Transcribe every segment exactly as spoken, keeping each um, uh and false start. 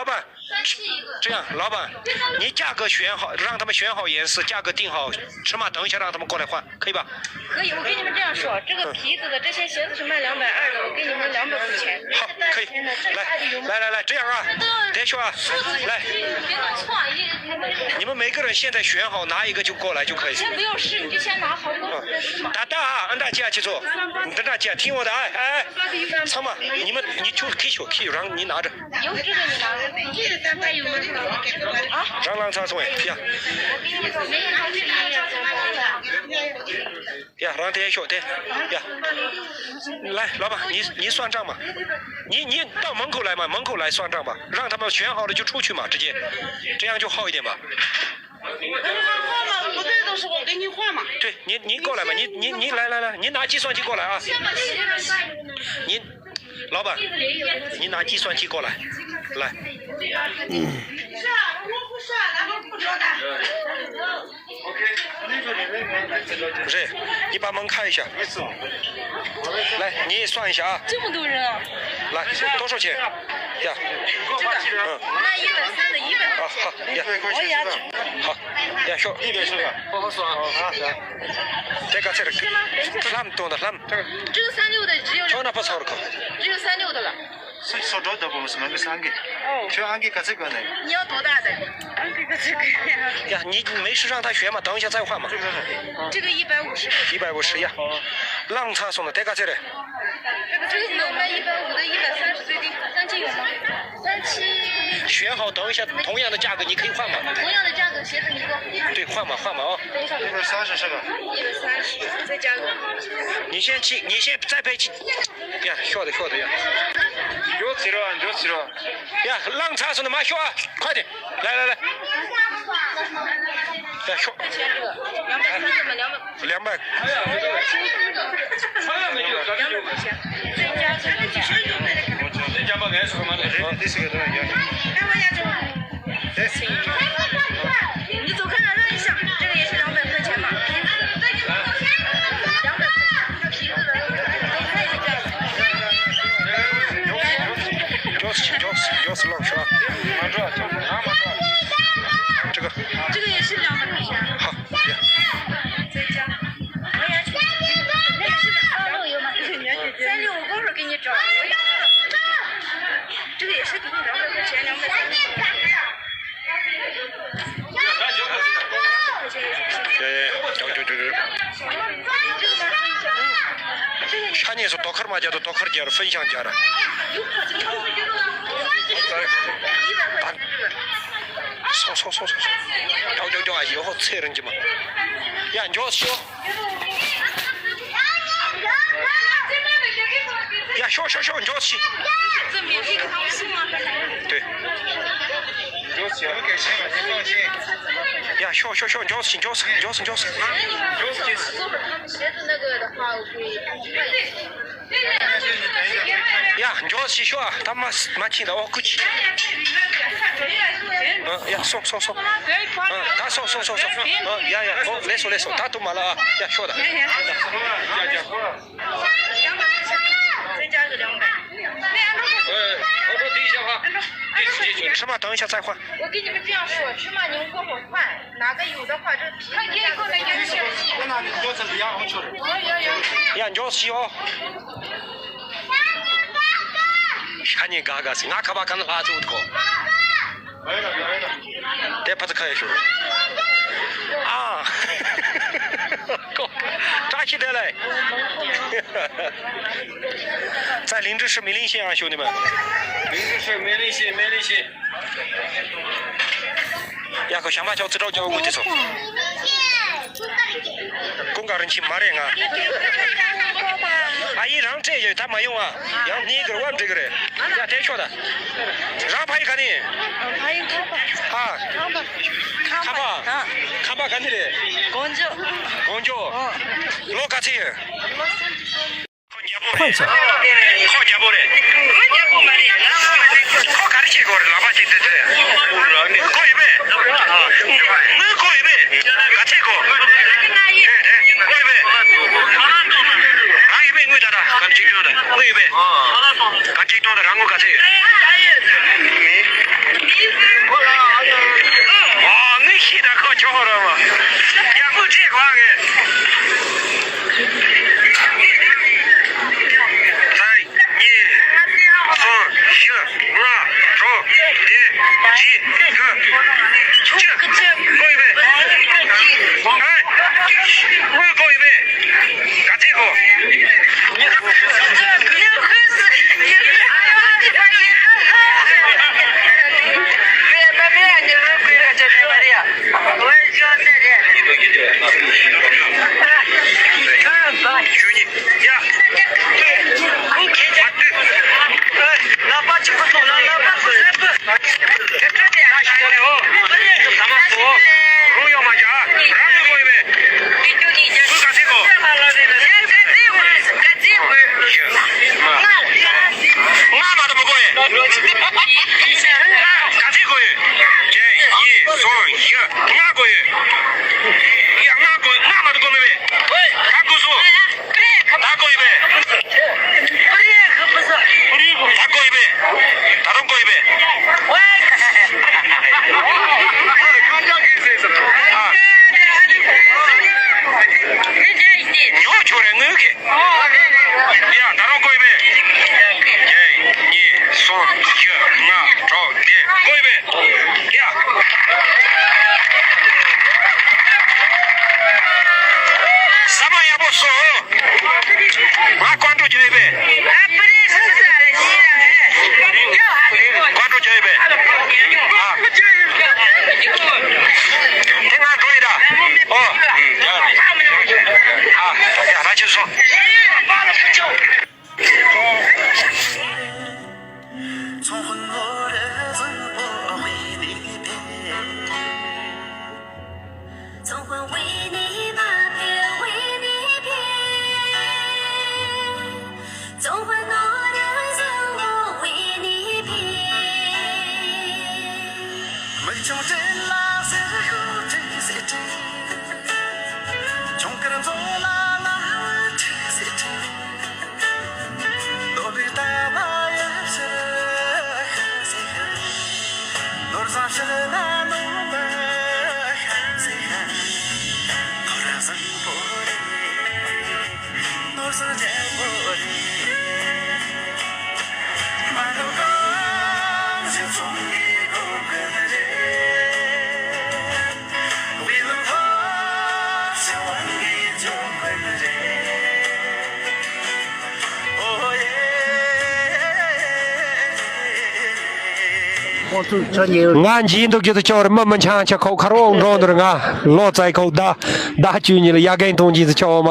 老板，这样，老板，你价格选好，让他们选好颜色，价格定好，尺码等一下让他们过来换，可以吧？可以，我跟你们这样说，这个皮子的这些鞋子是卖两百二的，我给你们两百块钱。好，可以，来，来来来，这样啊，别说啊，来，你们每个人现在选好哪一个就过来就可以。先不用试，你就先拿好。嗯，大大啊，俺大姐去做，你等大姐听我的，哎哎，哎，妈，你们你就去选，去让你拿着。 有这个你拿。这个单卖有吗？啊？让让他送呀，呀。没有，他这里没有。呀，让他选，对，呀。来，老板，你你算账吧，你你到门口来嘛，门口来算账吧，让他们选好了就出去嘛，直接，这样就好一点吧。 我跟你们换嘛，不对的时候我给你换嘛。对，你你过来嘛，你你你来来来，你拿计算器过来啊。你老板，你拿计算器过来，来。嗯。是啊，我不说，咱们不说的。不是，你把门开一下。来，你也算一下啊。这么多人啊。来，多少钱？ 呀，嗯，卖一百三的，一百。啊，好呀，我也要去。好呀，说。一百是吧？不好说啊。啊，行。这个这个，ལྷམ་གཏོང་དང་ལྷམ། 这个三六的只有，ཁྱོད་ན་པ་ཚོར་གོ། 只有三六的了。是手镯的不是吗？那三个。哦。全按给个这个呢。你要多大的？按给个这个呀。呀，你没事让他选嘛，等一下再换嘛。这个一百五十。一百五十呀。浪擦送的，这个这个。 这个能卖一百五的，一百三十最低，三七有吗？三七。选好，等一下同样的价格，你可以换嘛。同样的价格，鞋子你给我。对，换嘛，换嘛啊。等一下。一百三十是吧？一百三十，再加个。你先去，你先再配去。呀，晓得晓得呀。有吃了，有吃了。呀，浪擦送的嘛，小啊，快点，来来来。呀，小。两百三十嘛，两百。 两百。你走开了，让一下，这个也是两百块钱吧。两百块钱，皮子的，都看一下。Joss, Joss, Joss 浪是吧？这个。这个也是两百块钱。好。 再加。我也要去。那个是三六有吗？三六，我刚说给你找，我也要。这个也是给你两百块钱，两百块钱。ཤ་ཉེ་སོ་དོ་ཁར་མ་རྒྱག་དོ་དོ་ཁར་རྒྱག་ར་ཕུན་ཤང་རྒྱག་ར། སོང་སོང་སོང་སོང་། ཀྱོག་ཀྱོག་ཀྱོག་ཨ་ཡོ་ཧོ་ཚེ་རིང་གི་མ། ཡ་འཇོག་ཤོག་ཡ་ཤོག་ཤོག་ཤོག་འཇོག་ཤི། 这免费给他们送吗？对。ཡ་ཤོག་ཤོག་ཤོག་འཇོག་ཤི་འཇོག་ཤི་འཇོག་ཤི་འཇོག་ཤི། 如果他们鞋子那个的话，我可以帮你换一下。 ཡ་འཇོག་ཤི་ཤོག་ད་མ་མ་ཕྱིན་ད་འོ་ཀུ་ཅི། ཡ་སོང་སོང་སོང་། ད་སོང་སོང་སོང་སོང་། ཡ་ཡ་འོ་ལེ་སོ་ལེ་སོ་ད་དུ་མ་ལ་ཡ་ཤོག་ད། 两百。哎，我说等一下哈，这直接去。尺码等一下再换。我跟你们这样说，尺码你们过会儿换，哪个有的话，这皮子价格。看见过来，看见过来。有有有。ཡ་འཇོག་ཤི་ཨོ། ཤ་ཉེ་ག་ག་སི་ང་ཁ་བ་ག་ན་ལྷ་ཚོ་ཐོ། དེ་ཕ་ཚ་ཁ་ཡ་ཤོར། ཨ། ཀོ། བཀྲ་ཤིས་བདེ་ལེགས། ད་ལིང་ཀྲི་ཧྲི་མེ་ལིང་ཤེ་ཨ་ཤོ་ནི་མ། ལིང་ཀྲི་ཧྲི་མེ་ལིང་ཤེ་མེ་ལིང་ཤེ། ཡ་ཁོ་ཞང་མ་ཆོག་ཙི་ཀྲོག་ཀྱོག་དགོས་ཀྱི་ཚོ། ཀུན་དགའ་རིན་ཆེན་མ་རེད་ང་། ཨ་ཡིན་རང་སྤྲད་ཡོད་ད་མ་ཡོང་ཨ། ཡང་ནི་གར་བ་འགྲིག་རེད། ཡ་དེ་ཤོག་ད། རང་ཕ་ཡི་ག་ནི། ཕ་ཡི་ཁ་པ། ཨ། ཁ་པ། ཁ་པ་ག་ནི་རེད། ཀོང་ཇོ། ཀོང་ཇོ། ལོ་ག་ཚོད་ཡོད། ཁོ་རྒྱལ་པོ་རེད། ཁོ་རྒྱལ་པོ་མ་རེད། ཁོ་ག་རེ་བྱེད་དགོས་རེད་ལག་པ་ཅིག་དེ་དེ། ཁོ་ཡོད་པས། ངའི་ཁོ་ཡོད་པས། ག་ཚད་ཁོ། ཁོ་ཡོད་པས། རང་ཡོད་པས་དངུལ་ད་ད་ག་ཅིག་སྟོན་ད་དངུལ་ཡོད་པས། ག་ཅིག་སྟོན་ད་རང་ངོ་ག་ཚད་ཡོད། ཡག་པོ་བྲིས་གོ་ཨ་ངས། གཅིག་གཉིས། གསུམ། བཞི། ལྔ། དྲུག་བདུན། བརྒྱད། བཅུ། དགུ་ཡིན་པས། ཨ། དངུལ་དགུ་ཡིན་པས། ག་ཚད་དགུ། ཡ། ལག་པ་གཅིག་པུ་སོང་ན་ལག་པ་སོ་ལ་པུ། དེ་སྤྲོད་དེ་ཨ་ཤི་ཡོད་རེད་ཨོ། ད་མ་སོ། རུང་ཡོང་མ་བྱ། རང་ལུས་དགོས་ཡོད་པས། དགུ་ག་ཚད་དགོས། ལྔ་མ་གཏོགས་མི་དགོས་ཡོད། ག་ཚད་དགོས་ཡོད། གཅིག་གཉིས་གསུམ་བཞི་ལྔ་དགོས་ཡོད། ཡ་ལྔ་དགོས། ལྔ་མ་གཏོགས་དགོས་མེད་པས། ད་དགོས་སོང་། ད་དགོས་ཡོད་པས། ད་དགོས་ཡོད་པས། ད་རུང་དགོས་ཡོད་པས། ཨ། ཉོ་ཆོག་རེད་དངུལ་གྱི། ཡ་ད་རུང་དགོས་ཡོད་པས། གཅིག་གཉིས་གསུམ་བཞི་ལྔ་དྲུག་བདུན་དགོས་ཡོད་པས། ཡ། ཟ་མ་ཡག་པོ་སོང་། ང་ཀོང་ཀྲོའུ་བརྒྱབ་ཡོད་པས། ཀོང་ཀྲོའུ་བརྒྱབ་ཡོད་པས། ཨ། དེ་ང་འགྲོ་ཡིན་ད། ཨོ། ཨ། ཡ་ད་ཁྱོད་སོང་། ཚོང་དཔོན་ནོར་བཟང་པོ་དབུས་ནས་ཕེབས། ཚོང་དཔོན་དབུས་ནས་མ་ཕེབས། དབུས་ནས་ཕེབས། ཚོང་དཔོན་ནོར་བཟང་པོ་དབུས་ནས་ཕེབས། མི་ཆུང་སྤྲིན་ལ་ཟེར་ཤོག་ཁྲིད་ཟེར་ཁྲིད། ཆུང་དཀར་མཛོ་ལ་ལ་ཁྲིད་ཟེར་ཁྲིད། ལོ་ལེགས་ལྟ་བ་ཡབ་སྲས་ཤར་ཟེར་ཤར། ནོར་བཟང་ཕྱིར་ན་ནོར་བུ་ཤར་ཟེར་ཤར། ནོར་བཟང་པོ་རེད། ནོར་བཟང་རྒྱལ་པོ་རེད། མ་ནོར་གང་ཞིག་ཚོང་གི་སྒོ་ཀུན་རེད། ང་འཇིགས་འདུག་རྒྱུ་དུ་ཆོར་མི་མི་འཆང་ཆ་ཁོག་ཁར་འོང་འགྲོ་འདུར་ང་ལོ་ཙཱའི་ཁོག་ཟླ་ཟླ་བཅུ་གཉིས་ལ་ཡ་རྒན་གཏོང་རྒྱུ་དུ་ཆོག་མ།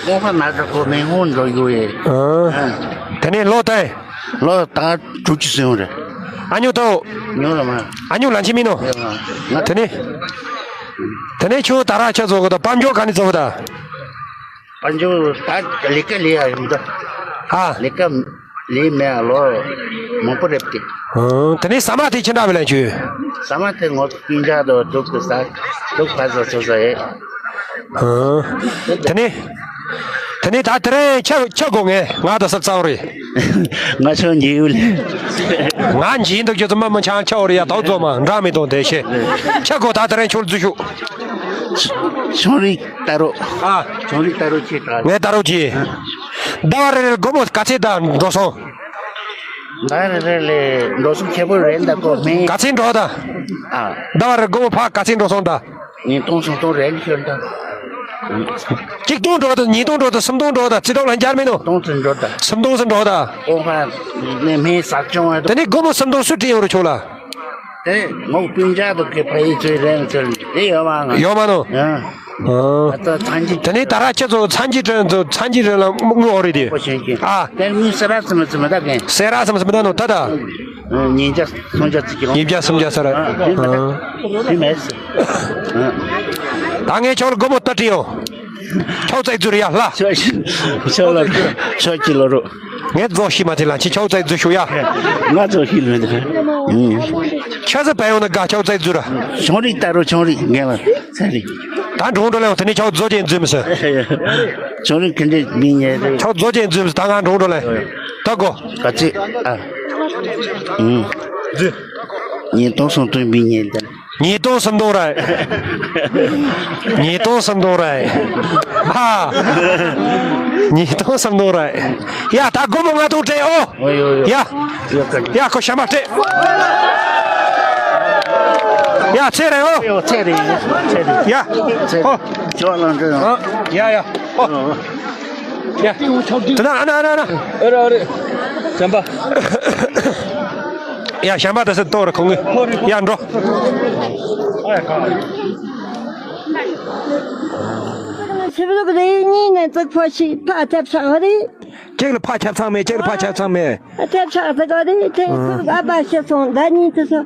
ཀོང་ཁ་ན་ད་ཁོ་མེ་ཧོན་འགྲོ་རྒྱུ་ཡེ། དེ་ནས་ལོ་ཏེ། ལོ་ད་དྲུག་ཅུ་སོང་རེད། ཨ་ཉུ་ཏོ། ཉོ་ལ་མ། ཨ་ཉུ་ལ་ཆི་མི་ནོ། ང་དེ་ནས། དེ་ནས་ཁྱོད་ད་ར་ཆ་ཚོ་གི་ད་དཔལ་འབྱོར་ག་ནས་ཚོ་གི་ད། དཔལ་འབྱོར་ད་ལས་ཀ་ལས་ཡ་ཡིན་ད། ཨ། ལས་ཀ་ལས་མེད་ལོ་མང་པོ་རེད་དེ། ཨང་། དེ་ནས་ཟ་མ་དེ་ཅི་འདྲ་བ་ལེན་བཅུག་ཟ་མ་དེ་ངོ་སྤུན་ཆ་དང་སྡུག་གི་ཟ་སྡུག་ཕ་ཟ་ཚོ་ཟ་ཡེ། ཨང་། དེ་ནས། དེ་ནས་ད་དེ་རིང་ཆ་ཆ་དགོ་ངས་ང་ད་སབ་ཚ་བོ་རེད། ང་ཆོ་འཇིགས་ཡུལ། ང་འཇིགས་འདུག་རྒྱུ་ཚོ་མ་མི་ཆང་ཆ་བོ་རེད་ཡ་དོ་ཚོ་མ་འདྲ་མི་དང་དེ་ཤེས། ཆ་དགོ་ད་དེ་རིང་ཆོར་རྫུ་ཤུག་ཆུང་རིགས་ལྟ་རོགས། ཨ། ཆུང་རིགས་ལྟ་རོགས་ཆེ་དྲག་ངས་ལྟ་རོགས་ཆེ། ཟླ་བ་རེ་རེར་སྒོར་མོ་ག་ཚད་ད་འགྲོ་སོང་། ཟླ་བ་རེ་རེ་ལས་འགྲོ་སོང་ཆེ་པོ་རེད་ད་གོ་མེད། ག་ཚད་འགྲོ་ད། ཨ། ཟླ་བ་རེར་སྒོར་མོ་ཕག་ག་ཚད་འགྲོ་སོང་ད། ཉིས་སྟོང་སུམ་སྟོང་རེད་ཤོད་ད། གཅིག་སྟོང་འགྲོ་ད་ཉིས་སྟོང་འགྲོ་ད་སུམ་སྟོང་འགྲོ་ད་རྩི་ཏོག་ལ་འཇར་མིན་ནོ། སྟོང་ཚུན་འགྲོ་ད། སུམ་སྟོང་སུ་འགྲོ་ད། ཨོ་ཧ། ནས་མེད་ཟག་ཅུང་བ་ད། དེ་ནས་སྒོར་མོ་སུམ་སྟོང་སུ་བྲིས་ཡོད་རུ་ཆོག་ལ། དེ་ངོ་སྤུན་ཆ་དུ་གི་ཕ་ཡི་ཚོའི་རེན་ཚོར་དེ་ཡོད་མ་ང་། ཡོད་མ་ནོ། ཨ། ཨ། ད་ཚང་གི། དེ་ནས་ད་ར་ཁྱེད་ཚོ་ཚང་གི་དྲན་ཚོ་ཚང་གི་རེན་ལ་དངུལ་འོ་རེད་དེ། ཨོ་ཤེས་ཀྱི། ཨ། དེ་མི་སེ་ར་སེ་མ་སེ་མ་ད་གན། སེ་ར་སེ་མ་སེ་མ་ད་ནོ་ད་ད། ཉིས་བརྒྱ་སུམ་བརྒྱ་ཙི་ཀྱི་རོ། ཉིས་བརྒྱ་སུམ་བརྒྱ་སེ་ར། ཨ། དེ་མེད་ཨ། ད་ངས་ཁྱོད་ལ་སྒོར་མོ་ལྟ་བྲིས་ཡོང་། ཁྱོད་ཚེག་རྫུ་རེད་ཡ་ལ། ཁྱོད་ཁྱོད་ལ་ཁྱོད་ཀྱི་ལོ་རུ། ངས་རྫོགས་ཤི་མ་དེ་ལ་ཁྱི་ཁྱོད་ཚེག་རྫུ་ཞུ་ཡ། ང་རྫོགས་ཤི་ལོ་འདི། ཁྱོད་ཚེ་བས་ཡོང་ན་དགའ་ཁྱོད་ཚེག་རྫུ་ར། ཆུང་རིགས་ལྟ་རུ་ཆུང་རིགས་ངས་ལ་ཚེ་རིགས། ད་འགྲོ་འགྲོ་ལ་ཡོང་དེ་ནས་ཁྱོད་རྫོགས་ཅན་རྫུ་མི་སོ། ཆུང་རིགས་ཁྱི་འདྲེ་མི་ཉེ་རེད། ཁྱོད་རྫོགས་ཅན་རྫུ་མི་སོ་ད་ང་འགྲོ་འགྲོ་ལ་ཡོང་། ད་གོ། ག་ཚེ་ཨ། རྫུ། ཉིས་སྟོང་སུམ་སྟོང་མི་ཉེ་ལ། ཉིས་སྟོང་སུམ་སྟོང་རེད། ཉིས་སྟོང་སུམ་སྟོང་རེད། ཨ། ཉིས་སྟོང་སུམ་སྟོང་རེད། ཡ། ད་སྒོར་མོ་ལྔ་སྟོང་སྤྲད་ཨོ། ཡ། ཡ། ཁོ་ཞབས་མ་སྤྲད། ཡ། ཚེ་རེད་ཨོ། ཚེ་རེད། ཚེ་རེད། ཡ། ཨོ། ཇོ་ལང་ཀ་ཡང་། ཡ་ཡ། ཨོ། ཡ། དེ་ན་ཨ་ན་ཨ་ན་ཨ་ན། ཨ་རེ་ཨ་རེ། བྱམས་པ། ཡ། བྱམས་པ་དེ་སེ་གཏོང་རེ་ཁོང་གི། ཡ། འགྲོ། ཨ་ཡ། ག་ཆིབས་ལུག་རེ་གཉིས་ནས་བཙུགས་ཕོ་ཞིག་ཕ་ཐེབས་ཚང་རེད། གཅིག་ལ་ཕ་ཆབ་ཚང་མེད། གཅིག་ལ་ཕ་ཆབ་ཚང་མེད། ཐེབས་ཆག་ཟེར་གོ་རེད། ཐེབས་ཨ་ཚུགས་ཨ་ཕ་ཤི་སོང་། ཟླ་གཉིས་ཚུད་སོང་།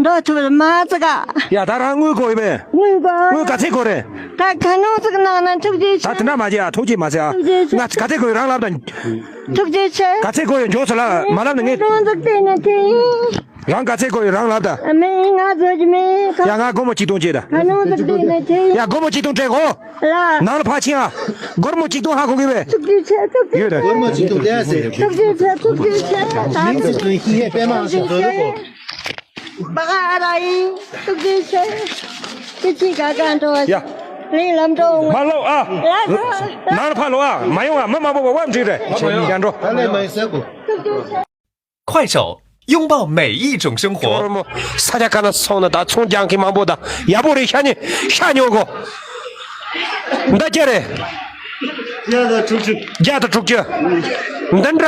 འགྲོ་ཐུབ་མ་ཚུགས་ཨ། ཡ། ད་རང་དངུལ་དགོས་ཡོད་པས། དངུལ་དགོས། དངུལ་ག་ཚད་དགོས་རེད། ད་ག་ནོ་ཚུགས་ནང་ན་ཐུགས་རྗེ་ཆེ། ད་དེ་འདྲ་མ་བྱེད་ཨ། ཐུགས་རྗེ་མ་ཟེར་ཨ། ཐུགས་རྗེ་ཆེ། ང་ག་ཚད་དགོས་ཡོད་རང་ལབ་དང་། ཐུགས་རྗེ་ཆེ། ག་ཚད་དགོས་ཡོད་མགྱོགས་སུ་ལབ། མ་ལབ་ན་ངས། རང་ཚུགས་བལྟས་ན་དེ་ཡིན། རང་ག་ཚད་དགོས་ཡོད་རང་ལབ་དང་། མེད། ང་བཟོ་རྒྱུ་མེད། ཡ། ང་སྒོར་མོ་གཅིག་སྟོང་བྱེད་ད། ག་ནོ་ཚུགས་བལྟས་ན་དེ་ཡིན། ཡ། སྒོར་མོ་གཅིག་སྟོང་སྤྲད་གོ། ལ། ནང་ལ་ཕར་ཕྱིན་ཨ། སྒོར་མོ་གཅིག་སྟོང་ཧ་གོ་གི་བས། ཐུགས་རྗེ་ཆེ། ཐུགས་རྗེ་ཆེ། ཡོད་རེད། སྒོར་མོ་གཅིག་སྟོང་ལྡན་ཟེར། ཐུགས་རྗེ་ཆེ། ཐུགས་རྗེ་ཆེ། ད་མིང་དུ་དོན་ཤེས་ཡས་པད་མ་ཟེར་བཟོ་རུ་གོ། པ་ག་ཨ་ར་ཡིན། ཐུགས་རྗེ་ཆེ། ཅི་ཅི་ག་ག་འགྲོ་བ། ཡ། རིང་ལམ་འགྲོ་འོང་། མ་ལོག་ཨ། ལ་ལ། ནང་ལ་ཕར་ལོག་ཨ། མ་ཡོང་ཨ། མི་མང་པོ་བ་བབ་འགྲིག་རེད། ཡ་འགྲོ། ད་ལས་མ་ཡིན་ཟེར་གོ། ཐུགས་རྗེ་ཆེ། 快手，拥抱每一种生活。 ཁྱོད་རང་མོ་ས་ཆ་ག་ན་སོང་ན་ད་ཚོང་རྒྱག་མཁན་མང་པོ་དང་ཡག་པོ་རེད། ཤ་ཉེ་ཤ་ཉོ་གོ། འདི་ཅི་རེད། བརྒྱ་དང་དྲུག་ཅུ། བརྒྱ་དང་དྲུག་ཅུ། འདི་འདྲ།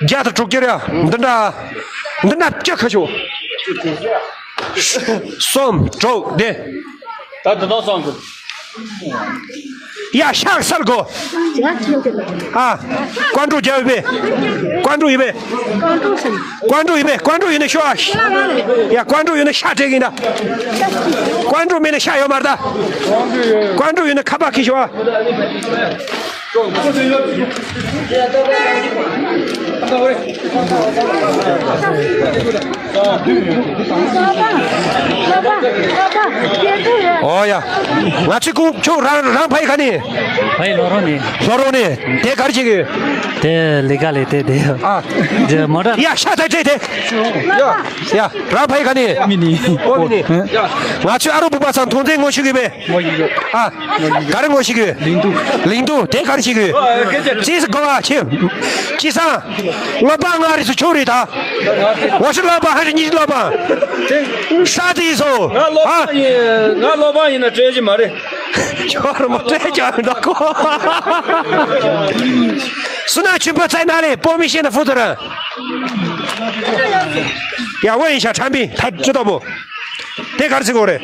བརྒྱ་དང་དྲུག་ཅུ་རེད། འདི་འདྲ། འདི་འདྲ་བཅུ་ཁ་ཤོ། གསུམ་དྲུག་བདུན། ད་འདི་དག་སོང་གི། ཡ། ཤག་སལ་གོ། ཨ། ཀོང་ཀྲུག་རྒྱལ་བའི། ཀོང་ཀྲུག་ཡིན་པས། ཀོང་ཀྲུག་ཡིན་པས། ཀོང་ཀྲུག་ཡིན་ན་ཤོག་ཨ། ཡ། ཀོང་ཀྲུག་ཡིན་ན་ཤ་སྤྲད་གིན་ད། ཀོང་ཀྲུག་མེད་ན་ཤ་ཡོད་མ་རེད་ད། ཀོང་ཀྲུག་ཡིན་ན་ཁ་པར་ཁྱེར་ཤོག་ཨ། ཨོ་ཡ། ང་ཚོའི་ཁོང་ཁྱོད་རང་རང་ཕ་ཡུལ་ག་ནས། ཕ་ཡུལ་ལྷོ་རོང་ནས། ལྷོ་རོང་ནས། དེ་ག་རེ་བྱེད་ཀྱི་ཡོད། དེ་ལས་ཀ་ལས་དེ་དེ། ཨ། དེ་མོ་ཊ། ཡ། ཤ་ད་སྤྲད་དེ། ཡ། ཡ། རང་ཕ་ཡུལ་ག་ནས། མི་ནི། ཨོ་མི་ནི། ང་ཚོའི་ཨ་རོགས་བུ་པ་ཚང་ཐོན་རྫས་ངོ་ཤེས་ཀྱི་མེད། ཨ། ག་རེ་ངོ་ཤེས་ཀྱི། ལིང་ཏུ། ལིང་ཏུ་དེ་ག་རེ་ཤེས་ཀྱི། ཅི་ཟེར་གོ་བ་ཆེ། ཅི་སང་། སློབ་པ་ང་རེད་སུ་ཁྱོད་རེད་ད། ཝ་ཤི་སློབ་པ་ཧ་ཤི་ཉི་ཤི་སློབ་པ། ས་དེ་ཡིན་སོ། ང་སློབ་ཨ། པ་ཡིན། ང་སློབ་པ་ཡིན་ན་སྤྲད་ཀྱི་མ་རེད། ཁྱོད་ར་མ་སྤྲད་ཀྱང་འདྲ་གོ། སུ་ན་ཆུན་པོ་བཙལ་ན་རེད། པོ་མི་ཤེས་ན་ཧྥུ་ཏུ་ར། ཡ། ཝེ་ཡིན་ཤ་ཁྲམ་པི་ད་ཅི་ལྟ་བུ། དེ་ག་རེ་ཟེར་གོ་རེད།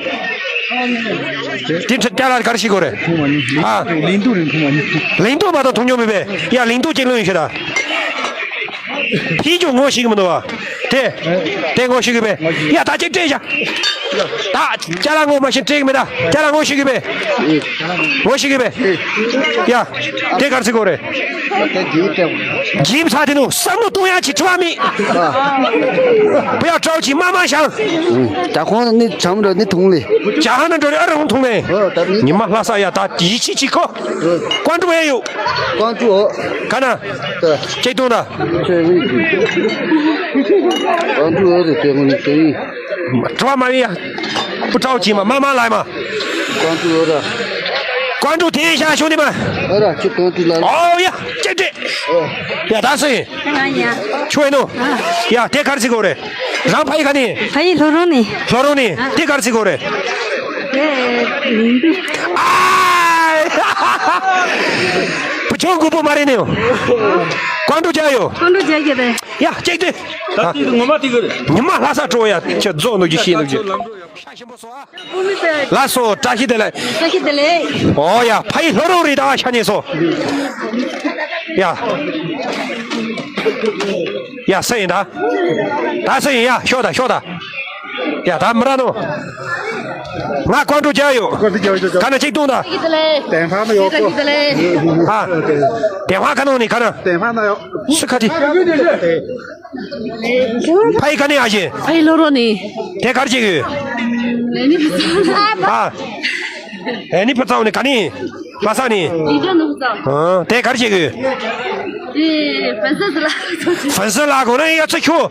དེ་ཁྲ་ཅ་ལག་ག་རེ་ཤེས་གོ་རེད། ཨ། ལིང་ཏུ་རིང་ཐུང་མ་ནི། ལིང་ཏུ་མ་གཏོགས་འཐུང་མྱོང་མེད་པས། ཡ། ལིང་ཏུ་གཅིག་ལོན་ཤེས་ད། ཕིའི་ཅུང་ངོ་ཤེས་ཀྱི་མི་འདུག་བ། དེ། དེ་ངོ་ཤེས་ཀྱི་པས། ཡ། ད་ཅིག་སྤྲད་བཞག་ད་ཅ་ལག་ངོ་མ་ཤེས་སྤྲད་ཀྱི་མེད་ད། ཅ་ལག་ངོ་ཤེས་ཀྱི་པས། ངོ་ཤེས་ཀྱི་པས། ཡ། དེ་ག་རེ་ཟེར་གོ་རེད། ཇིབ་ཚ་དེ་ནུ་བསམ་བློ་གཏོང་ཡ་ཅིག་དྲི་བ་མེད། བུ་ཡ་སྤྲོ་ཅིག་མ་མ་ཤང་། ད་ཁོང་ནི་བྱམས་ར་ནི་ཐུང་ལེ། ཇ་ཧ་ན་འགྲོ་རེ་ཨ་རང་ཐུང་ལེ། ཉི་མ་ལྷ་ས་ཡ་ད་ཡིད་ཆེས་ཅིག་ཁོ། ཀོང་ཀྲུག་ཨེ་ཡོད། ཀོང་ཀྲུག་ཨོ། ག་ན། ཅེག་ཏུང་ད། ཀོང་ཀྲུག་ཨོ་རེ་ཅེག་ངོ་ནི་ཅེག་ཡིན། དྲི་བ་མ་ཡིན་ཡ། བུ་སྤྲོ་ཅིག་མ་མ་མ་ལ་ཡ་མ། ཀོང་ཀྲུག་ཨོ་ད། ཀོང་ཀྲུག་དེ་ཤ་ཤུ་ནི་མ། ཨ་ར་ཅི་ཀོང་ཀྲུག་ལ། ཨོ་ཡ། ཅེག་ཏེ། ཡ་ད་སུ་ཡིན། ང་ཡ། ཁྱོད་ཡིན་ནོ། ཡ་དེ་ག་རེ་ཟེར་གོ་རེད། རང་ཕ་ཡུལ་ག་ནས། ཕ་ཡུལ་ལྷོ་རོང་ནས། ལྷོ་རོང་ནས། དེ་ག་རེ་ཟེར་གོ་རེད། དེ་ལིང་ཏུ། ཨ། བུ་ཆུང་རྒུད་པོ་མ་རེད་ནས། ཀོང་ཀྲུག་རྒྱག་ཡོད། ཀོང་ཀྲུག་རྒྱག་གི་རེད། ཡ་ཅེག་ཏེ། ད་དེ་ངོ་མ་དེ་གི་རེད། ཉི་མ་ལྷ་ས་སྤྲོ་ཡ་ཁྱོད་རྫོགས་འདུག་གི་ཤེས་འདུག་གི། ལགས་སོ། བཀྲ་ཤིས་བདེ་ལེགས། བཀྲ་ཤིས་བདེ་ལེགས། ཨོ་ཡ། ཕ་ཡུལ་ལྷོ་རོང་རེད་ད་ཤ་ཉེ་སོ། ཡ། ཡ་སུ་ཡིན་ད། ད་སུ་ཡིན་ཡ་ཤོག་ད་ཤོག་ད། ཡ་ད་མི་ར་ནོ། ང་ཀོང་ཀྲུག་རྒྱག་ཡོད། ག་ན་ཅེག་ཏུང་ད། བཀྲ་ཤིས་བདེ་ལེགས། བདེན་དཔང་ན་ཡོད་གོ། བཀྲ་ཤིས་བདེ་ལེགས། ཨ། བདེན་དཔང་ག་ནོ་ནི་ག་ན། བདེན་དཔང་ན་ཡོད། སུ་ཁ་ཏི། ཕ་ཡུལ་ག་ནས་ཡ་ཞེ། ཕ་ཡུལ་ལྷོ་རོང་ནས། དེ་ག་རེ་བྱེད་ཀྱི་ཡོད། ཨ་ནི་བུ་ཚ་བ་ནས་ག་ནས། ལྷ་ས་ནས། ཡིག་ཚང་ནང་ཚང་། ཨ། དེ་ག་རེ་བྱེད་གི་ཡོད། དེ་粉丝ལ།粉丝ལ་གོ་ན་ཡ་ཚ་ཁྱོད།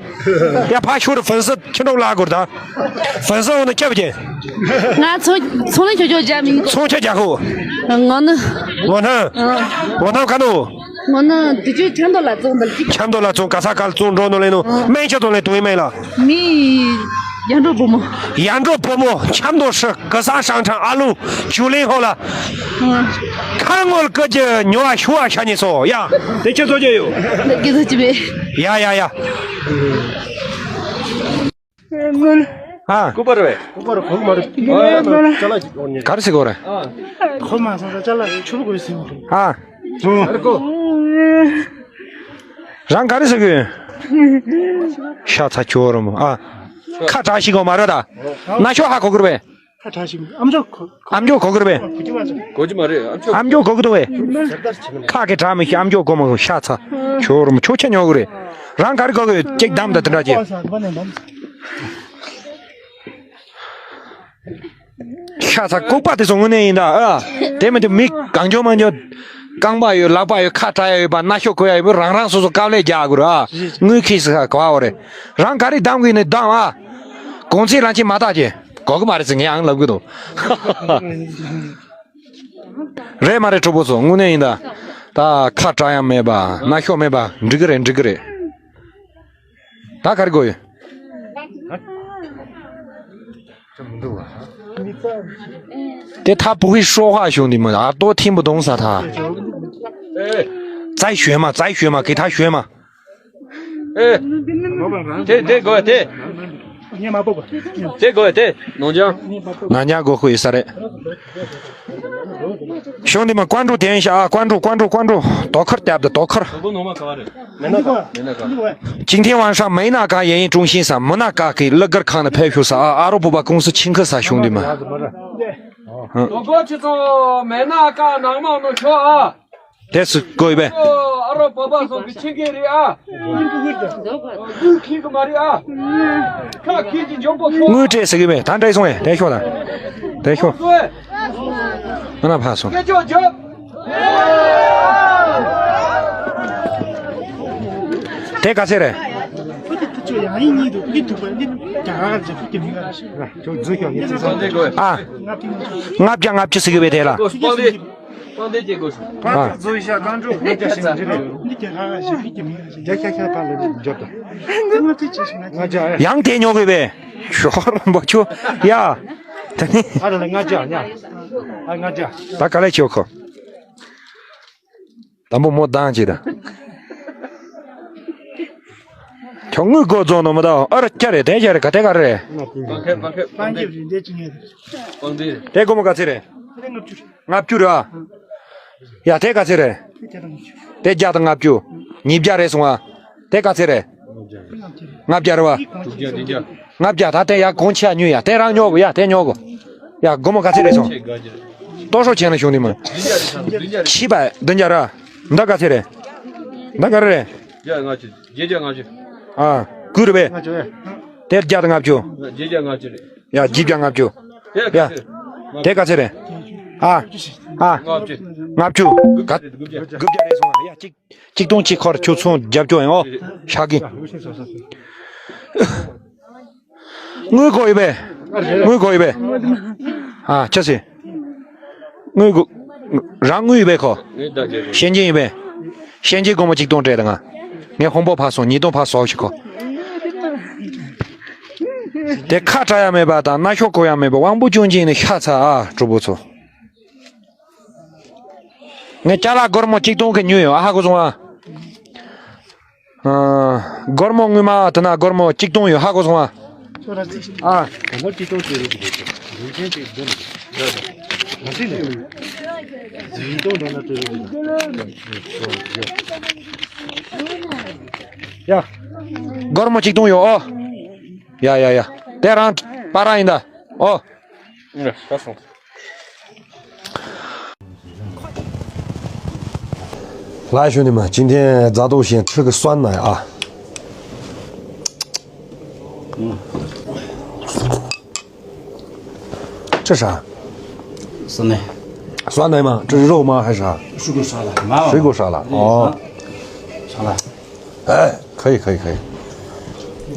ཡ་ཕ་ཁྱོད་粉丝ཁྱི་འདྲ་ལ་གོ་ད།粉丝འོ་ན་ཁྱབ་ཀྱི། ང་ཚོ་ཚོང་ལས་ཁྱོད་ཁྱོད་རྒྱ་མིན། ཚོང་ཁྱོད་རྒྱ་ཁོ། ངོ་ན། ངོ་ན། ངོ་ན་ག་ནོ། ངོ་ན་དུ་ཅུ་ཆབ་མདོ་ལ་ཙོང་འདི་ཅིག་ཆབ་མདོ་ལ་ཙོང་ག་ས་ག་ལ་ཙོང་འགྲོ་ནོ་ལེ་ནོ། སྨན་ཆ་ཙོང་ལེ་དུང་ཡིན་མེད་ལ། མི། ཡར་འགྲོ་བུ་མོ། ཡར་འགྲོ་བུ་མོ་ཆབ་མདོ་ཧྲི་ག་ས་ཧྲང་ཁྲང་ཨ་ལུ་ཇུ་ལིང་ཧོ་ལ། ཁ་ངོལ་ཀི་ཅི་ཉོ་བ་ཤུ་བ་ཤ་ཉེ་སོ་ཡ། དེ་ཁྱེད་ཚོ་ཅི་ཡོད། དགེ་ཚོ་ཅི་བས། ཡ་ཡ་ཡ། ཨ། ཀུ་པར་བས། ཀུ་པར་གོ་མ་རེད། ཅ་ལག་ཅིག་འོང་ཉེ། ག་རེ་ཟེར་གོ་རེད། གོ་མ་སོང་ཙང་ཅ་ལག་ཆུ་བོ་གོས་ཟིན་མ་རེད། ཨ། རང་ག་རེ་ཟེར་གི། ཤ་ཚ་ཁྱོ་རོ་མོ་ཨ། ཁ་གྲག་ཤི་གོ་མ་རེད་ད། ན་ཤོ་ཧ་གོ་གི་རེད་པས། ཁ་གྲག་ཤི་ཨམ་ཅོག་གོ། ཨམ་ཅོག་གོ་གི་རེད་པས། གོ་གི་མ་རེད་ཨམ་ཅོག་ཨམ་ཅོག་གོ་གི་འདུག་པས། ཁ་གི་གྲག་མི་ཤི་ཨམ་ཅོག་གོ་མ་གོ་ཤ་ཚ། ཁྱོ་རོ་མོ་ཁྱོ་ཆ་ཉོ་གི་རེད། རང་ག་རེ་གོ་གི་ཡོད་ཅིག་དམ་ད་དེ་འདྲ་ཅིག་ཤ་ཚ་ལྐུགས་པ་དེ་ཚོ་དངོས་གནས་ཡིན་ད་ཨ། དེ་མི་དེ་མི་གང་བྱུང་མང་བྱུང་། རྐང་པ་ཡོད་ལག་པ་ཡོད་ཁ་གྲག་ཡ་ཡོད་པ་སྣ་ཤོག་གོ་ཡ་ཡོད་པ་རང་རང་སོ་སོ་དཀའ་ལས་རྒྱག་དགོས་ར་ཨ། དངུལ་ཁྱི་སི་ཁ་གོ་བ་རེད། རང་ག་རེ་གདམ་གི་ནི་གདམ་ཨ། གོང་ཚད་རང་ཁྱི་མ་བཏགས་ཀྱི་གོ་གི་མ་རེད་ཟེར་ངས་ཨང་ལབ་གི་འདུག་རེད་མ་རེད་གྲོགས་པོ་ཚོ་དངོས་གནས་ཡིན་ད། ད་ཁ་གྲག་ཡ་མེད་པ་སྣ་ཤོག་མེད་པ་འགྲིག་གི་རེད་འགྲིག་གི་རེད། ད་ག་རེ་དགོས་ཡོད། དེ་ད་བུ་གི་ཧྲོ་ཧ་ཞུང་དེ་མ་ཨ་ཏོ་ཐིམ་པོ་དོང་ས་ད། ཙའི་ཞོན་མ་ཙའི་ཞོན་མ་གི་ད་ཞོན་མ། ཨེ། དེ་དེ་དགོས་དེ། དེ་དགོས་དེ་ནོང་ཅང་། ནང་ཉ་གོ་ཁུ་ཡི་ས་རེད། གཞུང་འདི་མ་ཀོན་ཀྲུ་དེན་ཤ་ཨ་ཀོན་ཀྲུ་ཀོན་ཀྲུ་ཀོན་ཀྲུ་དོ་ཁར་བཏབ་ད་དོ་ཁར། མེ་ན་ཀ་མེ་ན་ཀ། ཅིང་ཐེ་ཝང་ཧྲ་མེ་ན་ཀ་ཡེ་ཡིན་ཀྲུང་ཤིན་ས་མུ་ན་ཀ་གི་གླུ་གར་ཁང་ནས་ཕེབས་ཤུ་ས་ཨ་ཨ་རོ་བུ་པ་ཀུང་སི་ཆིང་ཁི་ས་གཞུང་འདི་མ། དོ་ཁར་ཆི་ཚོ་མེ་ན་ཀ་ནང་མང་ནོ་ཤོ་ཨ། དེ་སུ་དགོས་པས། ཨ་རོ་བོད་པ་སོགས་ཀྱི་ཆིང་གེ་རེད་ཨ། དགུ་ཁྱི་གི་མ་རེད་ཨ། ཁ་ཁྱི་གི་འཇོག་པོ་ཚོ། དངུལ་སྤྲད་ཟེར་གི་མེད་ད་འདྲ་སོང་ངས་དེ་ཤོག་ད། དེ་ཤོག་ཚོ། ཨ་ན་ཕ་སོང་། སྐད་ཅོག་འཇོག་དེ་ག་ཚད་རེད། ཨ། ལྔ་བརྒྱ་ལྔ་བཅུ་ཟེར་གི་མེད་དེ་ལ། ཨ། འཛུལ་ཤ་རྐང་བྲོ་འཛུལ་ཤ་ཤིང་འདི་རེད། འདི་ཁྱེད་ཁ་ཁ་ཞིག་ཕིག་གི་མི་ཁ་ཞིག་རྒྱ་ཁྱ་ཁྱ་ཕ་ལ་འཇོབ་དང་། ང་ཅི་ཞིག་ང་ཅི་ཡང་དེ་ཉོ་གི་བས། ཞོར་རིན་པོ་ཆུ་ཡ། ད་ནི་ཨ་ལ་ལ་ང་ཅི་ཉ་ཨ་ང་ཅི་ད་ག་ལེ་ཆོ་ཁོ། དམ་པོ་མོ་དང་ཅི་ད། ཁྱོད་དངུལ་སྒོ་རྫོང་ནོ་མ་ད་ཨ་ར་ཁྱ་རེད་དེ་ཁྱ་རེད་ག་དེ་ག་རེད། དེ་སྒོ་མོ་ག་ཚེ་རེད། ལྔ་བཅུ་རེད་ཨ། ཡ་དེ་ག་ཚོད་རེད། དེ་བརྒྱ་དང་ལྔ་བཅུ། ཉིས་བརྒྱ་རེད་སོང་ཨ། དེ་ག་ཚོད་རེད། ལྔ་བརྒྱ་རེད་བ། ལྔ་བརྒྱ་ད་དེ་ཡ་གོང་ཆེ་ཉོས་ཡ་དེ་རང་ཉོ་གོ་ཡ་དེ་ཉོ་གོ་ཡ་སྒོར་མོ་ག་ཚོད་རེད་སོང་། ལྟོ་ཧྲོ་ཆེ་ན་བྱུང་ནི་མ། ཕྱི་པ་བདུན་བརྒྱ་ར། འདི་ག་ཚོད་རེད། འདི་ག་རེ་རེད། བརྒྱ་ལྔ་བཅུ། བརྒྱད་བརྒྱ་ལྔ་བཅུ། ཨ། ཀུ་རེད་པས། དེ་བརྒྱ་དང་ལྔ་བཅུ། བརྒྱད་བརྒྱ་ལྔ་བཅུ་རེད། ཡ་བརྒྱད་བརྒྱ་ལྔ་བཅུ། དེ་ཡ། དེ་ག་ཚོད་རེད། ཨ། ཨ། ལྔ་བཅུ། ལྔ་བཅུ། དགུ་བརྒྱ་རེད་སོང་ཡ་གཅིག་གཅིག་སྟོང་གཅིག་ཁོར་ཁྱོད་ཚོང་རྒྱབ་སྐྱོར་ཡང་ཨོ། ཤག་གི་དངུལ་གོ་ཡོད་པས། དངུལ་གོ་ཡོད་པས། ཨ་ཆ་སི། དངུལ་གོ། རང་དངུལ་ཡོད་པས་ཁོ། ཤན་ཅན་ཡོད་པས། ཤན་ཅན་སྒོར་མོ་གཅིག་སྟོང་སྤྲད་དང་ང་། ངས་ཧོང་པོ་ཕར་སོང་ཉིས་སྟོང་ཕར་སོག་ཞིག་ཁོ། དེ་ཁ་གྲག་ཡ་མེད་པ་དང་སྣ་ཤོག་གོ་ཡ་མེད་པ་དབང་པོ་སྐྱོན་ཅན་ནི་ཤ་ཚ་ཨ་གྲོགས་པོ་ཚོ། ངས་ཅ་ལག་སྒོར་མོ་གཅིག་སྟོང་གི་ཉོས་ཡོད་ཨ་ཧ་གོ་སོང་ཨ། ཨ། སྒོར་མོ་དངུལ་མ་དེ་ན་སྒོར་མོ་གཅིག་སྟོང་ཡོད་ཧ་གོ་སོང་ཨ། ཨ། སྒོར་མོ་གཅིག་སྟོང་ཅིག་རེད་ཅིག་རེད་ཅིག་རིན་ཆེན་ཅིག་འདི་ལ་འདི་ལ་ང་ཚིག་ནས་ཉིས་སྟོང་འདྲ་ན་སྤྲོད་རེད་ཅིག་ཡ། སྒོར་མོ་གཅིག་སྟོང་ཡོད་ཨོ། ཡ་ཡ་ཡ། དེ་རང་པ་ར་ཡིན་ད་ཨོ། ལ་ཞུ་ནི་མ་今天咱都先吃个酸奶啊。这啥？酸奶。酸奶吗？这是肉吗？还是啥？水果沙拉。水果沙拉。哦。沙拉。哎，可以，可以，可以。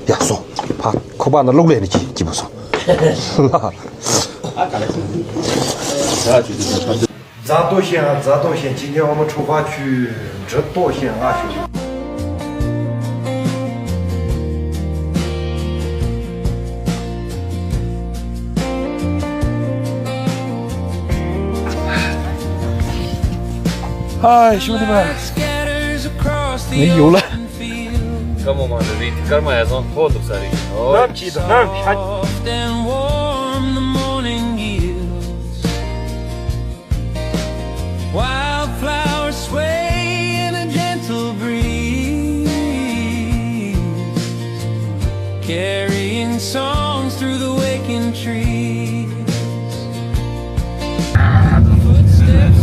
呀，送，怕，可把那弄来的几，几不送。啊，干了。 早多些啊，早多些，今天我们出发去直多些啊，兄弟。嗨，兄弟们，没油了。 སྐར་མ་མང་རེ་རེ་སྐར་མ་ཡ་སང་ཐོག་འདུག་ས་རེད། ནམ་ཕྱེད་དང་ནམ་ཤར། Soft and warm the morning yields. Wildflowers sway in a gentle breeze, carrying songs through the waking trees. Footsteps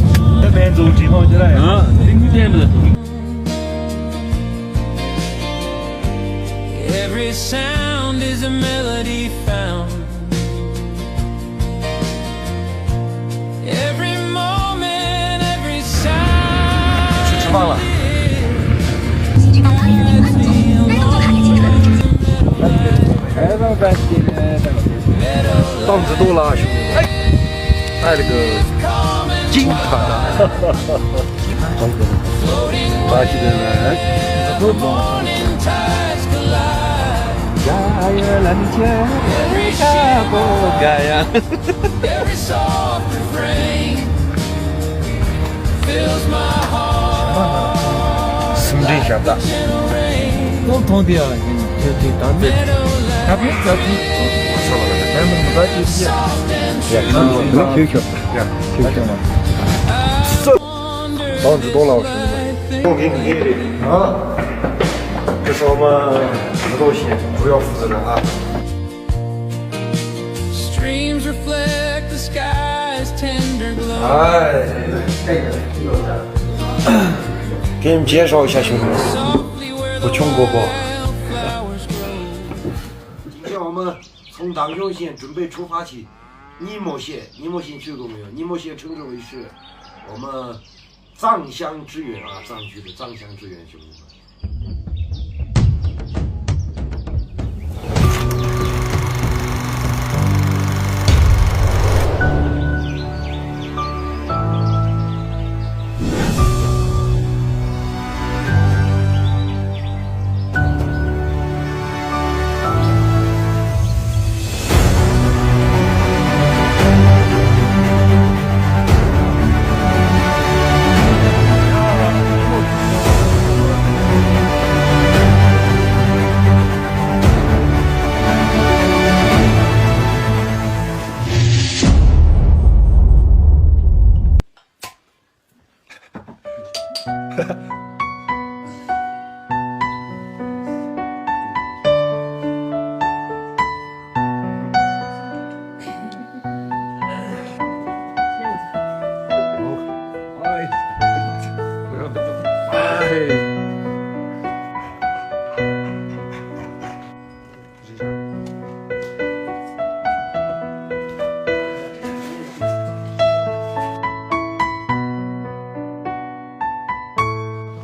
wander. Every sound is a melody found. Every moment, every sound. 去吃饭了。哎，那么干净，哎，那么干净。 档次多了，兄弟。哎，哎，那个金卡的，巴西的人。加油，蓝天，加油。 སུམ་འདྲེན་ཞབས་ད། ཏོག་ཐོང་དེ་ཡང་ཁྱོད་ཀྱིས་དམ་པའི་ཁྱབ་མེད་ཁྱབ་ཀྱིས་ཁྱབ་མེད་མི་ཁྱབ་ཀྱིས་ཡ་ཁྱོད་ཁྱོད་ཁྱོད་ཡ་ཁྱོད་ཁྱོད་མ་ཏོག་འདི་ཏོག་ལ་བ་ཞུ་ནི་ཏོག་གི་ངེས་རེད་ཨ། ཁྱོད་སོག་མ་མི་ཏོག་ཞེས་འགྲོ་ཡག་ཕུ་ཟེར་ན་ཨ། Streams reflect the sky's tender glow. ཀེམ་ཇེ་ཧྲོག་ཤ་ཤུ་བུ་ཆུང་གོ་གོ། 今天我们从党雄县准备出发去，你莫谢，你莫谢去过没有？你莫谢郴州一事，我们 藏乡支援啊，藏区的藏乡支援，兄弟们。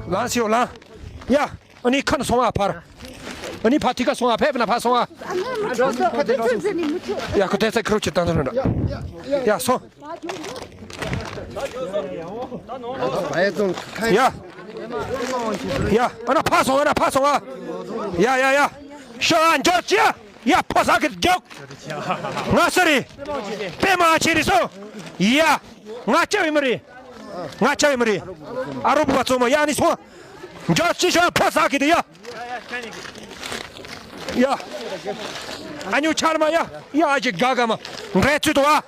ལངས་ཤོག་ལངས། ཡ། ཨ་ནི་ཁ་ན་སོང་ཨ་ཕར། ཨ་ནི་ཕར་ཐི་ཁ་སོང་ཨ་ཕེབས་ན་ཕར་སོང་ཨ། ཡ་ཁོ་ཐེ་ཚ་ཁི་རུ་ཆི་ཏང་ཏང་ར། ཡ་སོང་། ཡ། ཡ་ཨ་ན་ཕར་སོང་ཨ་ན་ཕར་སོང་ཨ། ཡ་ཡ་ཡ། ཤོག་ཨ་འཇོག་ཅི་ཡ། ཡ་ཕོ་ས་ཁི་རྒྱོག་ང་ས་རེད། པད་མ་ཆེ་རེད་སོ། ཡ། ང་ལྕགས་ཡིན་མ་རེད། ང་ལྕགས་ཡིན་མ་རེད། ཨ་རོ་བུ་བ་ཚོ་མ་ཡ་ནི་སོང་། འཇོག་ཅི་ཤོག་ཕོ་ས་ཁི་དེ་ཡ། ཡ། ཨ་ཉུ་ཆར་མ་ཡ། ཡ་ཨ་ཅི་ག་ག་མ། འགྲེ་ཚུལ་དུ་ཨ།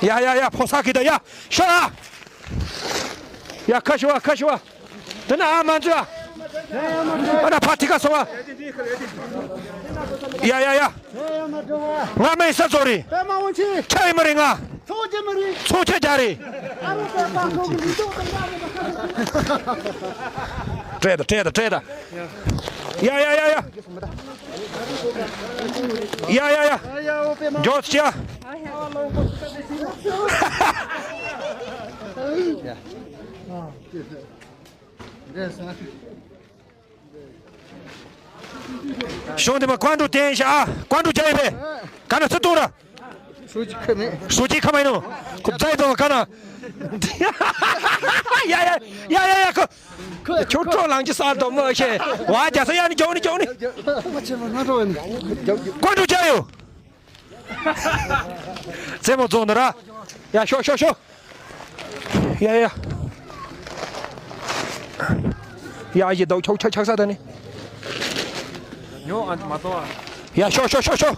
ཡ་ཡ་ཡ་ཕོ་ས་ཁི་དེ་ཡ། ཤོག་ཨ། ཡ་ཁ་ཤོ་ཨ་ཁ་ཤོ་ཨ། དེ་ན་ཨ་མ་འཛུལ་ཨ། ཨ་ན་ཕ་ཐི་ཁ་སོང་ཨ། ཡ་ཡ་ཡ། ང་མེད་ས་ཚོ་རེད། ཆ་ཡི་མ་རེད་ང་། ཚོ་ཆ་རྒྱ་རེད། སྤྲད་ད་སྤྲད་ད་སྤྲད་ད། ཡ་ཡ་ཡ་ཡ། ཡ་ཡ་ཡ། འཇོག་ཅི་ཡ། གཞུང་འདི་མ་ཀོན་ཀྲུ་བསྟན་ཤག་ཨ། ཀོན་ཀྲུ་རྒྱག་ཡོད་པས། ག་ན་ཚུར་གཏོང་ར། ཧྲུའུ་ཅི་ཁ་མེད། ཧྲུའུ་ཅི་ཁ་མེད་ནོ། ཁོ་བཙལ་དོ་ག་ན། ཡ་ཡ་ཡ་ཡ་ཡ། ཁོ་ཁྱོད་ཁྲོ་ལངས་ཀྱི་ས་དོ་མོ་ཤེ། ཝ་རྒྱ་ས་ཡ་ནི་རྒྱོག་ནི་རྒྱོག་ནི། ཀོན་ཀྲུ་རྒྱག་ཡོད། རྩེད་མོ་རྫོང་ནི་ར། ཡ་ཤོག་ཤོག་ཤོག་ཡ་ཡ། ཡ་ཡི་དོ་ཆོག་ཆོག་ཆག་ས་ད་ནི། ཉོ་ཨ་མ་ཏོ་ཨ། ཡ་ཤོག་ཤོག་ཤོག་ཤོག་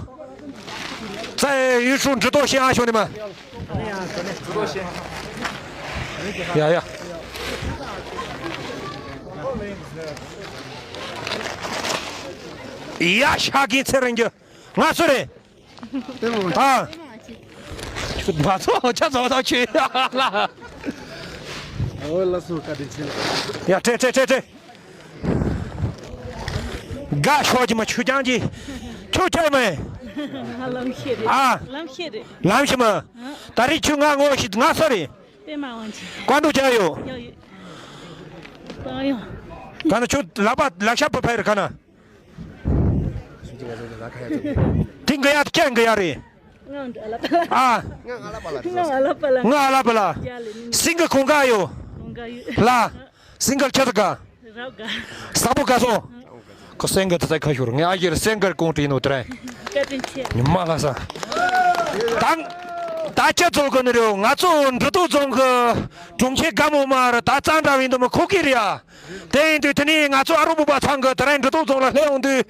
ཙེ་ཡུལ་ཧྲུའུ་འབྲི་ཏོ་ཤེ་ཨ་ཤོ་ནི་མ། ཡ་ཡ། ཡ་ཤ་གི་ཚེ་རིང་གི། ང་སུ་རེད། ཨ། མ་ཚོ་ཆ་ཚོ་ཚོ་ཆུ་ལ། ཨོ་ལ་སུ་ཀ་དེ་ཆེ། ཡ་ཁྲེ་ཁྲེ་ཁྲེ་ཁྲེ། དགའ་ཤོག་གི་མ་ཆུ་རྐྱང་གི། ཁྱོད་ཁྱོད་མེ། ལམ་ཤེས་རེད། ཨ། ལམ་ཤེས་རེད། ལམ་ཤེས་མ། ད་རེས་ཁྱོད་ང་ངོ་ཤེས་ང་སུ་རེད། པདྨ་དབང་ཆེན། ཀོན་ཀྲུ་རྒྱག་ཡོད། ཡོད་ཡོད། ད་ཡོད། ག་ན་ཁྱོད་ལག་པ་ལག་ཤ་བུ་ཕ་རེད་ག་ན། དེ་འགའ་ཡ་ཁྱེད་འགའ་ཡ་རེད། ང་ཨ་ལ་པ་ལ། ཨ། ང་ཨ་ལ་པ་ལ། ང་ཨ་ལ་པ་ལ། ང་ཨ་ལ་པ་ལ། ཡ་ལེ་ནི། སིང་ག་གོང་ག་ཡོད། གོང་ག་ཡོད། ལ། སིང་ག་ཁྱེད་ག་རབ་ག་ས་པོ་ག་སོང་། ཁོ་སེང་གེ་དེ་ཚ་ཁ་ཤོར། ངས་ཨ་ཡེར་སེང་གེར་གོང་དྲིས་ནོ་དེ་རེད། བཀའ་དྲིན་ཆེ། ཉི་མ་ལ་ས། དང་། ད་ཁྱེད་ཚོ་གི་ནི་རེད། ང་ཚོ་འབྲི་ཏོ་རྫོང་གི་གྲོང་ཁྱེར་དགའ་མོ་མ་རེད། ད་གཙང་སྦྲ་བའི་འདུག་མ་ཁོ་གི་རེད་ཡ། དེ་ཡིན་དུས་དེ་ནས་ང་ཚོ་ཨ་རོ་བུ་པ་ཚང་གི་དེ་རིང་འབྲི་ཏོ་རྫོང་ལ་སླེབས་ཡོང་དུས།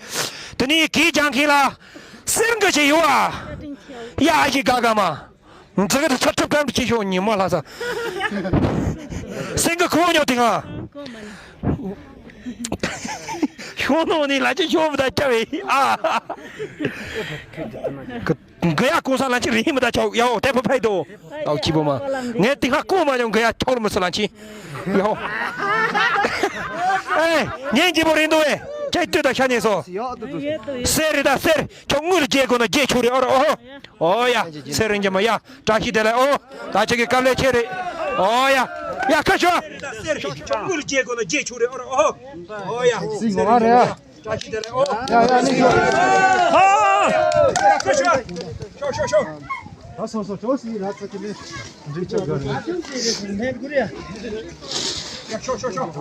དེ་ནས་གིས་ཀྱང་ཁྱེད་ལ་སེང་གེ་ཞིག་ཡོད་ཨ། ཡ་ཨ་ཞིག་དགའ་དགའ་མ། འཛི་གི་ཆ་ཁྲབ་ཕྲམ་ཅི་ཤོག་ཉི་མ་ལྷ་ས། སེང་གེ་ཁོ་ཉོ་དེ་ང་། ཤོག་ནོ་ནི་ལ་ཅི་ཤོག་བུ་ད་ཅ་བེ་ཨ། གི་ཡ་གོང་ས་ལ་ཅི་རིན་མི་ད་ཆོག་ཡའོ་དེ་ཕ་ཕའི་དོ། ཨའོ་ཅི་བོ་མ། ངས་དེ་ཁ་ཀོ་མ་ཉོ་གི་ཡ་ཆོག་མི་སི་ལ་ཅི། ཡའོ། ཨེ་ཉན་ཅི་བོ་རིན་དོ་ཨེ། ཁྱེད་ལྟོས་ད་ཤ་ཉན་སོ། སེར་རི་ད་སེར་ཁྱོད་དངུལ་རྒྱས་དགོས་ན་རྒྱས་ཆོག་རེད་ཨོ་ར་ཨོ། ཨོ་ཡ། ཚེ་རིང་རྒྱལ་མ་ཡ། བཀྲ་ཤིས་བདེ་ལེགས་ཨོ། ད་ཁྱེད་ཀྱི་སྐབས་ལས་ཆེ་རེད། ཨོ་ཡ། ཡ་ཁ་ཤོ། སེར་ཤོག་ཆུ་ཆུ་ཀུལ་རྒྱལ་དགོས་ན་རྒྱལ་ཆུ་རེད་ཨོ་ར་ཨོ། ཨོ་ཡ། སིང་གོ་མ་རེད། བཀྲ་ཤིས་བདེ་ལེགས་ཨོ། ཡ་ཡ་ནི་ཤོ། ཧ། ཡ་ཁ་ཤོ། ཤོ་ཤོ་ཤོ། ད་སོ་སོ་ཅོ་སི་ར་ཚ་ཅི་ནི། འདྲི་ཆ་ག་རེད། ཡ་ཤོ་ཤོ་ཤོ།